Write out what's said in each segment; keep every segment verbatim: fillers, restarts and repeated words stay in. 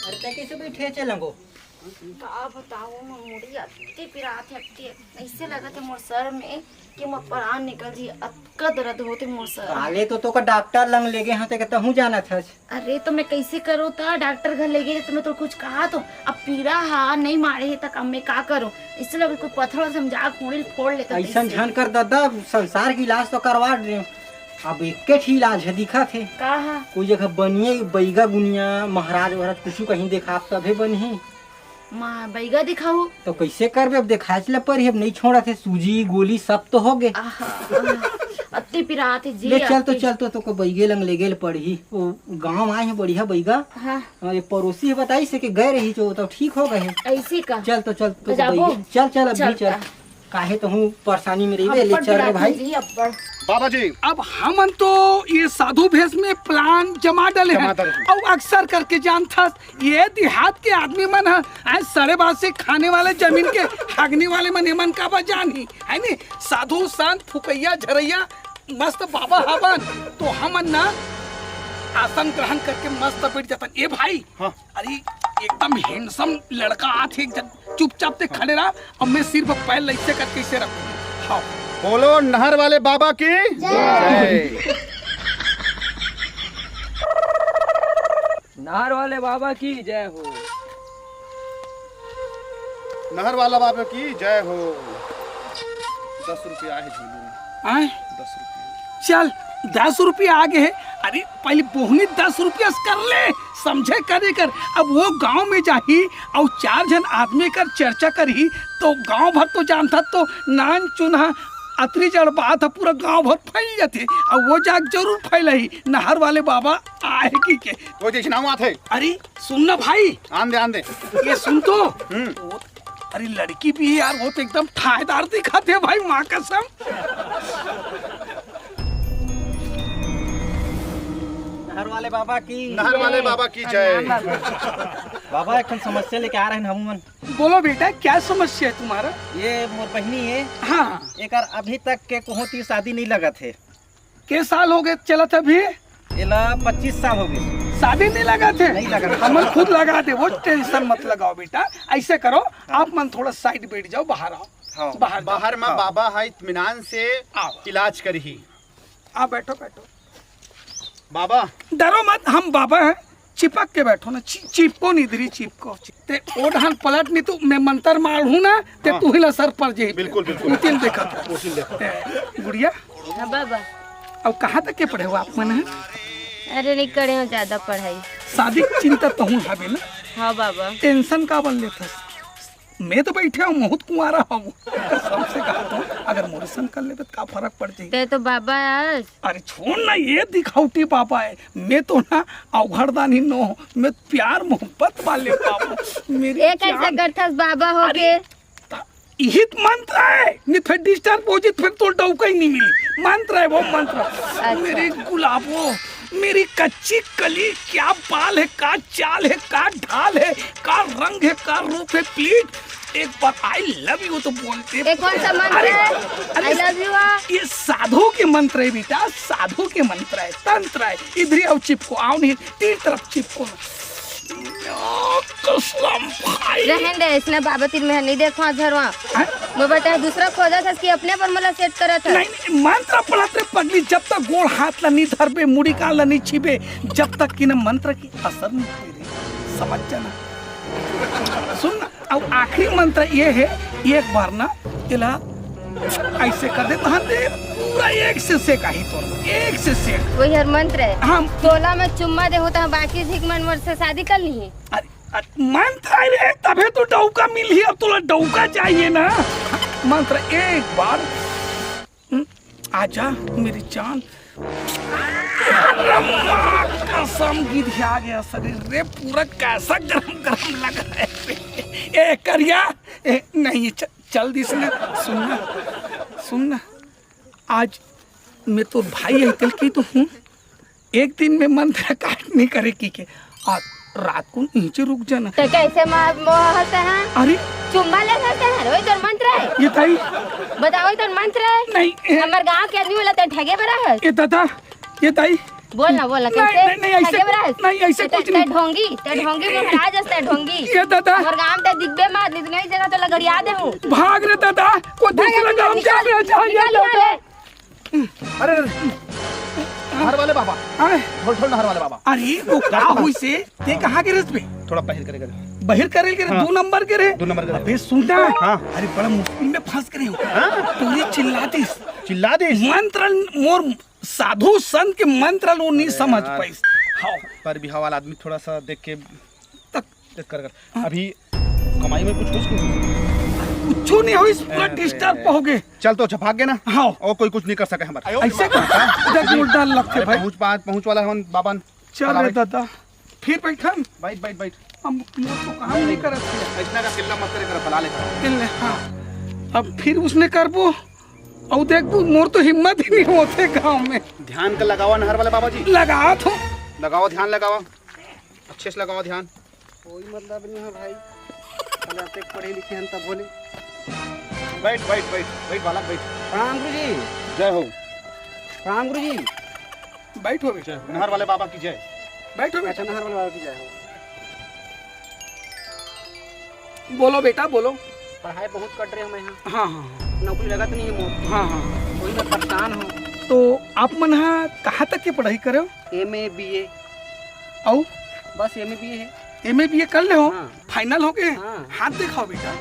अरे, तैं कइसे बइठे हे चलंगो? का बतावंव, मोर मुड़ी अत्ते पिरात हे, अत्ते, अइसे लगत हे मोर सर में कि मोर परान निकल जही, अतका दरद होत हे मोर सर। काले तो तोका डॉक्टर लंग लेगे हंव, तैं कहत हस तहूं जानत हस। अरे, त मैं कइसे करंव त? डॉक्टर घर लेगे त मैं तोला कुछ कहंव त, अब पीरा ह नइ मारे हे, त अब मैं का करंव? अइसे लगत कोई पत्थर से हम जाके मुड़ी ल फोड़ लेतेंव अइसन तइसे। झन कर ददा, संसार के इलाज तो करवा डरेंव। अब एक्के ठिन इलाज हे दिखत हे। का ह? कोई जगह बनिया बइगा गुनिया, महाराज वहराज कुछु कहीं देखाब तभे बनही। माँ, बइगा देखाहू? त कइसे करबे, अब देखाएच ल परही, अब नइ छोड़त हे, सूजी गोली सब तो होगे। आहा, आहा, अत्ते पिरात हे जी, ले चल तो, अत्ते। चल तो, तोको बइगे लंग लेगे ल पड़ही। ओ गांव आए हे बढ़िया बइगा। हाँ। अउ ये पड़ोसी हे बताइस हे कि गए रहिस ओ, त ठीक होगे हे। अइसे का? चल तो, चल तो, त जाबो? बइगे, चल, चल, अभी चल चल। त। काहे तहूं परेशानी में रहिबे, ले अब्बड़ चल रे पिरात हे भाई। जी, अब्बड़। बाबा जी। अब हमन तो ये साधु भेष में plan जमा डले हन। जमा डले हन। अउ अक्सर करके जानत हस, ये देहात के आदमी मन ह, आए सड़े बासी खाने वाले जमीन के हगने वाले मन, एमन काबर जानही, हे नी? साधु संत फुकइया झरइया मस्त बाबा हवन, त हमन ना आसन ग्रहण करके मस्त बइठ जाथन। ए भाई, हाँ। अरे एकदम handsome लड़का आत हे, एक झन चुपचाप तैं खड़े रह, अब मैं सिर पर पैर ल अइसे करके अइसे रखहूं। हाँ। बोलो नहर वाले बाबा की जय। नहर वाले बाबा की जय हो। नहर वाला बाबा की जय हो। दस रुपया हे झोली में। आय? दस रुपया। चल, दस रुपया आगे हे। अरे, पहिली बोहनी दस रुपया से कर ले, समझे करे कर। अब ओ गांव में जाही अउ चार झन आदमी कर चर्चा करही, त गांव भर तो जानत हस, त नान चुनहा अतरी जड़ बात ह, पूरा गांव भर फइल जाथे। अउ ओ जाके जरूर फइलाही, नहर वाले बाबा आए हे कहिके। ओ जइसे नाम आत हे। अरे, सुन ना भाई। आन दे, आन दे। ये सुन तो। हम्म। ओ, अरे लड़की भी हे यार, ओ तो एकदम ठायदार दिखत हे भाई, माँ कसम। नहर वाले बाबा की। नहर वाले बाबा की जय। प्रणाम बाबा। बाबा, एक ठन समस्या लेके आए रहेन हमू मन। बोलो बेटा, क्या समस्या है तुम्हारा? ये मोर बहिनी हे। हाँ। एकर अभी तक के कहूं ती शादी नइ लगत हे। के साल होगे चलत हे अभी? एला पच्चीस साल होगे। शादी नइ लगत हे? नइ लगत हे। हमन खुद लगा देबो, tension मत लगाओ बेटा। अइसे करो, हाँ। आप मन थोड़ा side बइठ जाओ, बाहर आओ। हाँ। बाहर जाओ। बाहर में हाँ। बाबा ह, इत्मीनान से आओ। इलाज करही। आ, बइठो, बइठो। बाबा। डरो मत, हम बाबा हन। चिपक के बइठो ना, चि-, चिपको नहीं इधरी, चिपको। तैं ओ डहन पलट नहीं त मैं मंतर मारहूं ना, तैं हाँ। तुही ला सर पर जे। बिल्कुल, बिल्कुल। उतिन देखत। उतिन देखत। ए, गुड़िया। हाँ बाबा। अउ कहाँ तक के पढ़े हो आप मन ह? अरे नइ करे हंव जादा पढ़ाई। शादी के चिंता तहूं हवे ना? हाँ बाबा। Tension काबर लेथस? मैं तो बइठे हंव, महूं त कुंवारा हंव। कसम से कहत हंव, अगर मोरे संग कर लेबे त का फरक पड़ जाही? तैं तो बाबा अस। अरे छोड़ ना, ये दिखावटी बाबा हे। मैं तो ना अवघड़दानी नोहंव, मैं प्यार मोहब्बत वाले बाबा। मेरी ये कइसे जान। करथस बाबा होके? अरे, त इही त मंत्र हे, नहीं फेर disturb हो जाही, फेर तोला डउका ही नइ मिलही। मंत्र हे वो, मंत्र। अच्छा। मेरे गुलाबो, मेरी कच्ची कली, क्या बाल है, का चाल है, का ढाल है, का रंग है, का रूप है, please एक बार I love you तो बोल दे। ये कौन सा मंत्र अरे, है? अरे, I love you आ? ये साधु के मंत्र है बेटा, साधु के मंत्र है, तंत्र है। इधर ही आओ, चिपको, आओ नहीं, तीन तरफ चिपको ना। कसम भाई। रहन दे, इसने बाबा तीर में नहीं देखवा झरवा। हैं? मैं बताए दूसरा खोजत हस कि अपने पर मला set करत हस। नहीं, नहीं, मंत्र पढ़त रे पगली, जब तक गोड़ हाथ ला नहीं धरबे, मुड़ी कान ला नहीं छीबे, जब तक कि ना मंत्र की असर नहीं होई रे। समझ जाना। सुन ना, अब आखिरी मंत्र ये है, एक बार ना एला अइसे कर दे, तहन दे पूरा एक से सेक आही तोर, एक से सेक। वही हर मंत्र है। हाँ। तोला मैं चुम्मा देहूं त बाकी झिक मन मोर से शादी कर ली। अरे, अरे, मंत्र है रे, तभे तो डौका मिलही, अब तोला डौका चाहिए ना। मंत्र एक बार। हम्म, आजा मेरी जान। अरे माँ कसम, गिरिया गया शरीर रे, पूरा कैसा गरम गरम लग रहा है रे। ए करिया, ए, नहीं, च-, चल दिस ना, सुन ना, सुन ना, आज मैं तोर भाई है, तेल की तो हूँ, एक दिन में मंत्र काट नहीं करे की के। आ, रात को नीचे रुक जाना। ते कैसे मा-, मोह हंसते हैं? अरे। चुम्बा ले हंसते हैं, वही तोर मंत्र है। ये ताई। बताओ, वही तोर मंत्र है। नहीं, ए- हमर गांव के आदमी वाला ते ठगे बरा है। ये दादा, ये ताई, बोल ना, बोल ना, नहीं, कैसे? नहीं, नहीं, ऐसे ठगे कुछ, बरस? नहीं, ऐसे ते, कुछ ते नहीं। ढोंगी, ते ढोंगी, मोर राज हस, ते ढोंगी। ये दादा। मोर गांव ते दिखबे मत, नहीं तो लगड़िया दे हूँ। भाग रे दादा, कोई भाग, दूसरा निकल, गांव निकल, जा रे, जा, ये निकल, दादा। निकल। अरे, अरे, अरे। नहर वाले बाबा। अरे। ढोल, ढोल, नहर वाले बाबा। अरे, वो का हुई से? ते कहाँ गिरस बे? थोड़ा बहिर करे, करे। बहिर करे, करे, हाँ। दू नंबर के रे। दू नंबर के रे। अबे सुन ना। हाँ। अरे, बड़ा मुश्किल में फंस गए हो। हाँ। तू ये चिल्ला दिस। चिल्ला दिस। मंत्र मोर साधु संत के मंत्र लो नहीं अरे समझ यार। पाइस। हाँ। पर बिहाव वाला आदमी थोड़ा सा देख के तक। देख कर, कर। हाँ। अभी कमाई में कुछ हो सके? कुछ नहीं हो, इस पूरा अरे। डिस्टर्ब हो गए। चल तो अच्छा, भाग गए ना। हाँ। और कोई कुछ नहीं कर सके हमारा। ऐसे का? देख, मुर्दा लगते अरे, भाई। पहुँच बात, पहुँच वाला है बाबन। चल चला रे भाई। दादा, फिर बैठन। बैठ, बैठ, बैठ। हम मोर तो काम नहीं करत है। ऐसना का किल्ला मत करे कर, बला ले कर। किल्ले, हाँ। अब फिर उसने करबो। और देख तू, मोर तो हिम्मत ही नहीं होते गांव में। ध्यान का लगावा नहर वाले बाबा जी। लगावत हो। लगावा, ध्यान लगावा। अच्छे से लगावा ध्यान। कोई मतलब नहीं है भाई। पहले आप एक पढ़े लिखे हैं तब बोले। बैठ, बैठ, बैठ, बैठ बालक, बैठ। प्रणाम गुरु जी। जय हो। प्रणाम गुरु जी। बैठो बेटा। नहर वाले बाबा की जय। बैठो बेटा। अच्छा, नहर वाले बाबा की जय हो। बोलो बेटा, बोलो। पढ़ाई बहुत कट रहे हैं मैं यहाँ। हाँ, हाँ, हाँ। नौकरी लगत नहीं है मोर। हाँ, हाँ, हाँ। वही मैं परेशान हूँ। तो आप मन हा कहाँ तक के पढ़ाई करे हो? एम ए, बी ए। अउ? बस एम ए, बी ए है। एम ए, बी ए कर ले हो? हाँ। फाइनल हो गए? हाँ। हाथ दिखाओ बेटा।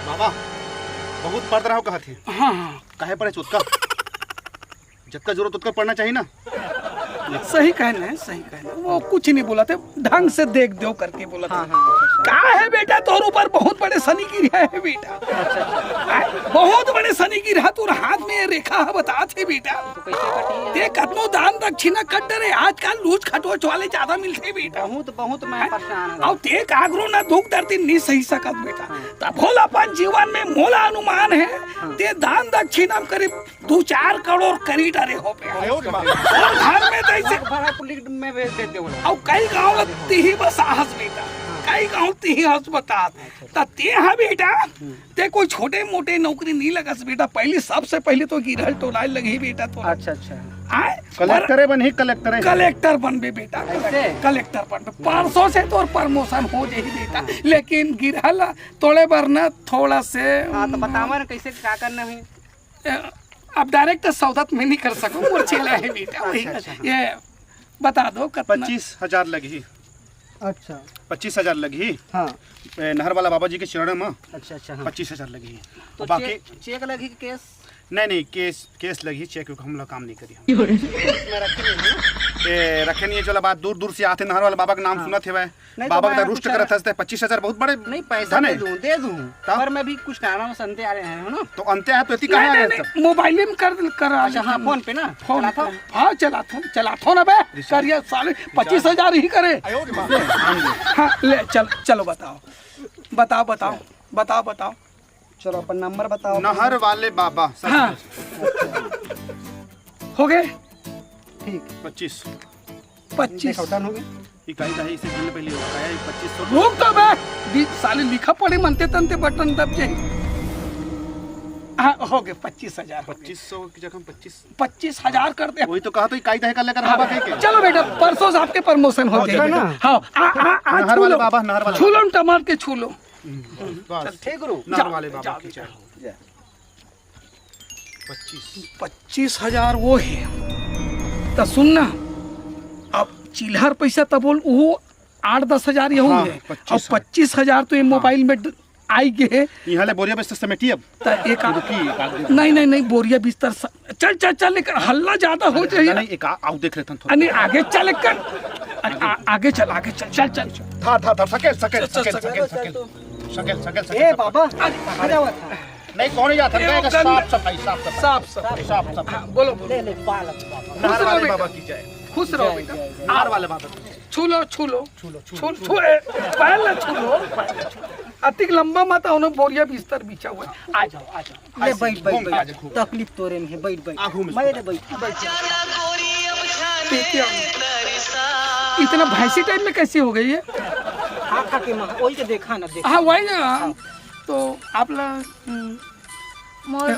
बाबा, बहुत पढ़ रहा हो कहत हे। हाँ, हाँ। काहे पढ़े चोतका? जतका जरूरत उतका पढ़ना चाहिए ना। सही कहने, सही कहने। वो कुछ नहीं बोला थे, ढंग से देख दो करके बोला हाँ, था। हाँ, अच्छा, अच्छा। का है बेटा, तोर ऊपर बहुत बड़े शनि गिर है बेटा। अच्छा, अच्छा। बहुत बड़े शनि गिर है, तोर हाथ में ये रेखा है, बता थे बेटा। तो कैसे कटी है? ते कतनो दान दक्षिणा कर डरे, आजकल लूच खटोच वाले ज्यादा मिलते बेटा। बहुत, बहुत मैं हैं? परेशान हूँ। अब ते कागरो ना दुख दर्द नहीं सही सकत बेटा। हाँ। तब भोला अपन जीवन में मोला अनुमान है, हाँ। ते दान दक्षिणा में करीब दू चार करोड़ करी डरे हो बे। आयो रे माँ। और घर में तो ऐसे घर भरा पुलिस में भेज देते हो ना। और कई गांव तिही बसाहस बेटा, कई गांव तिही हस बतात। त ते हा बेटा, हम्म। ते कोई छोटे मोटे नौकरी नहीं लगस बेटा, पहली सबसे पहले तो गिरहल टोलाए लगी बेटा तो। अच्छा, अच्छा। आए? कलेक्टरे बनही, कलेक्टरे। कलेक्टर बनबे बेटा, ऐसे? कलेक्टर बनबे। परसों से तोर प्रमोशन हो जाही बेटा, हाँ। लेकिन गिरहल तोड़े बर ना थोड़ा से हाँ, तो बतावा ना कैसे क्या करना है? ए, अब डायरेक्ट सौदा तो मैं नहीं कर सकूँ, मोर चेला है बेटा, वही अच्छा, अच्छा, हाँ। ये बता दो कितना। पच्चीस हजार लगही। अच्छा। पच्चीस हजार लगही। हाँ। ए, नहर वाला बाबा जी के चरण में अच्छा, अच्छा, हाँ। पच्चीस हजार लगही। तो बाकी चेक, चेक लगही कि कैश? नहीं, नहीं, कैश, कैश लगही, चेक वेक हम लोग काम नहीं करी हम। मैं रखे नहीं हूँ। ए, रखे नहीं है, चलो बात दूर दूर से आते, नहर वाला बाबा का नाम हाँ। सुनत हेवय। नहीं, तो बाबा मैं का रुष्ट कुछ करत हस ते, पच्चीस हजार बहुत बड़े नहीं, पैसा धन दे है। दूं, दे दूं। हाँ? पर मैं भी कुछ काम से अंते आ रहे हैं, है ना? तो अंते है तो इतनी कहाँ नहीं, रहता? नहीं, मोबाइल में कर, कर अच्छा, हाँ, फोन पे ना? फोन चलाता हूँ। हाँ, चलाता हूँ, चलाता हूँ ना बे। रिचार्ज। करिए साले, रिचार्ज। पच्चीस हजार ही करे। आयो रे माँ। हाँ, ले, चल, चलो बताओ। बताओ, बताओ, बताओ, बताओ। चलो, अपन नंबर बताओ। नहर वाले बाबा, सर। हाँ। हो गए? ठीक। पच्चीस। पच्चीस। देखो, डन हो गया। इकाई का है, इसे गिन पहले, इकाई है पच्चीस सौ। रुक तो बे, दि-, साले लिखा पढ़े मनते तनते बटन दब जाए। हाँ, हो गए पच्चीस हजार हो गए। पच्चीस सौ की जगह पच्चीस। पच्चीस हजार कर दे। वही तो कहा, तो इकाई दहे का लेकर हवा कहीं के। चलो बेटा, परसों से आपके प्रमोशन हो अच्छा जाएगा। ना? हाँ, आ, आ, आ, नहर छू वाले लो। बाबा, नहर वाले छू लो, बाबा। टमार के छू लो। हम्म, बस। चल, ठीक गुरु। नहर जाओ, वाले बाबा जाओ, की जय। जाओ। पच्चीस। पच्चीस हजार वो है। तो सुन ना, अब चिल्हर पैसा तब बोल, वो आठ दस हजार यहू हाँ, है। पच्चीस अब हजार। पच्चीस हजार तो ये हाँ। मोबाइल में ड-, आई गए है। यहाँ ले बोरिया बिस्तर समेटी अब। त एक आ-, रुकी, एक आध दिन। नहीं, नहीं, नहीं, बोरिया बिस्तर स-, चल, चल, चल, लेकर हल्ला ज्यादा हो अरे, जाए। नहीं, एक आ-, आओ देख लेते हैं थोड़ा। अरे, आगे चल, कर। अरे, आ-, आगे चल, आगे चल, चल, चल। था, था, था, सकेल, सकेल, चल, चल, सकेल, चल। सकेल, सकेल। सकेल, सकेल, सकेल, ए, सकेल। बाबा, आ जावा था। नहीं, कौन ही जाता है? ए, कहीं का कल साफ सफाई, साफ सफाई। साफ सफाई। साफ सफाई। हाँ, बोलो, बोलो। ले, ले, पालक बाबा। नहर वाले बाबा की जय। खुश रहो जय, बेटा। जय, जय। नहर वाले बाबा की जय। छू लो, छू लो। छू लो, छू लो, छू, छू। छू, ए, पैर ना छू लो, पैर ना छू लो। अतिक लंबा मत आओ ना, बोरिया बिस्तर बिछा हुआ है। आ जाओ, आ जाओ। ले, ऐसे बैठ, बैठ, घूम, बैठ। आ जा, घूम। तकलीफ तोरे में है, बैठ, बैठ। आ, घूम, मैं घूम। ले, बैठ, बैठ। पीते हैं। इतना भैंसी टाइप में कैसे हो गई है? खा, खा के माँ, वही के देखा ना, देखा। हाँ, वही ना। हाँ। तो आप ला, हम्म, मोर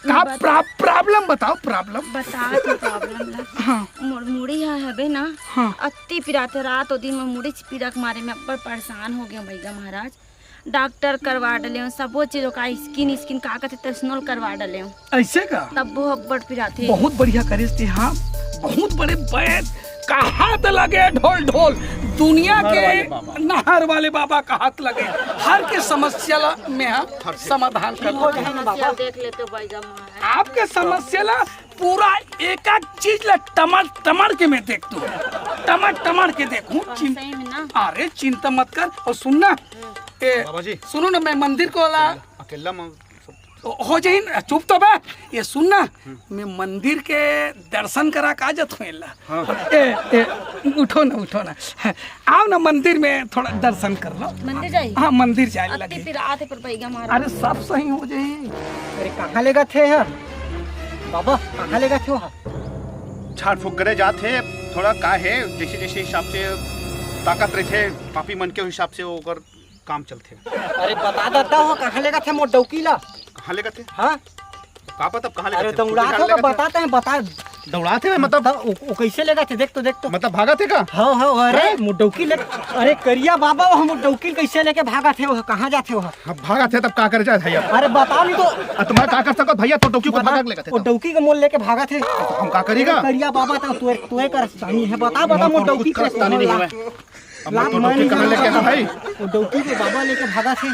का प्रॉब्लम बताओ, प्रॉब्लम। बता तो प्रॉब्लम ला। हाँ। मोर मुड़ी ह हबे ना, हाँ। अति पिराथे, रात ओ दिन में मुड़ी पीरा के मारे में अब्बड़ परेशान हो गया भैया महाराज। डॉक्टर करवा डले हूँ, सबो चीज का स्किन स्किन का कहते तसनोल करवा डले हूँ। ऐसे का? तब वो अब्बड़ पिराथे। बहुत बढ़िया करिस ते, हाँ। बहुत बड़े बैद कहात लगे ढोल ढोल, दुनिया के नहर वाले बाबा कहात लगे। हर के समस्या ला में, हाँ, समाधान कर। समस्या देख लेते भैया महाराज। आपके समस्या ला पूरा एक एक चीज ला टमड़ टमड़ के मैं देख दूँ, टमड़ टमड़ के देखूँ। चिं- अरे चिंता मत कर। और सुन ना, ए, बाबा जी। सुनो ना, मैं मंदिर को ला अकेला हो जाही ना, चुप तो बे। ये सुन ना, मैं मंदिर के दर्शन करा का जत हूँ एला। हाँ। ए, ए, उठो ना, उठो ना, आओ ना मंदिर में थोड़ा दर्शन कर लो। मंदिर जाई? हाँ, मंदिर जाए लगे। पिरात हे पर भैया महाराज। अरे सब सही हो जाही। अरे कहाँ लेगा थे यार बाबा, कहाँ लेगा थे वहाँ? झाड़ फूक करे जात हे, थोड़ा का हे, जैसे जैसे हिसाब से ताकत रहिथे पापी मन के हिसाब से ओकर काम चलथे। अरे बता दादा हो, कहाँ लेगा थे मोर डौकी ला? कहाँ लेगा थे? हाँ। का पता कहाँ लेगा अरे थे? दौड़ात हो, बताते हैं, बता। दौड़ात हे मतलब? तब वो, वो कैसे लेगा थे? देख तो, देख तो। मतलब भागत हे का? हाँ हाँ। अरे मोर डौकी ले, अरे करिया बाबा, वो मोर डौकी कैसे लेके भागत हे? वो कहाँ जात हे? वो हाँ, भागत हे तब का करे जाए भैया? अरे बता नहीं तो। आ, तुम्हारा का कर सकत भैया, तो डौकी को बता। भागा के लेगा थे वो तब। डौकी के मोल लेके भागत हे। तो हम का करेगा? करिया बाबा, तो तू तू कर सानी है, बता बता मोर डौकी के। सानी नहीं है। अब मैं तो डौकी कहाँ लेके आया भाई? वो डौकी के बाबा लेके भागत हे।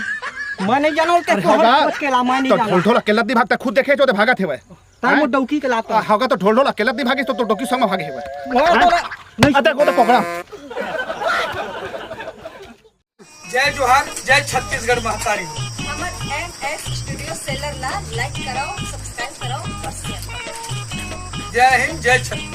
मैं नहीं जाना, अरे होगा। सोच के ला, मैं नहीं तो जाना। ढोल ढोल अकेला नहीं भागता, खुद देखे जो तो भागत हे भाई। तब वो डौकी के लाता। होगा तो ढोल ढोल अकेला नहीं भागे तो, तो डौकी संग भागे हे भाई। नहीं। अरे वो तो पकड़ा। जय जोहार, जय छत्तीसगढ़ महतारी। हमर एम एस स्टूडियो सेलर ला लाइक कराओ, सब्सक्राइब कराओ और शेयर कराओ। जय हिंद, जय छत्तीसगढ़।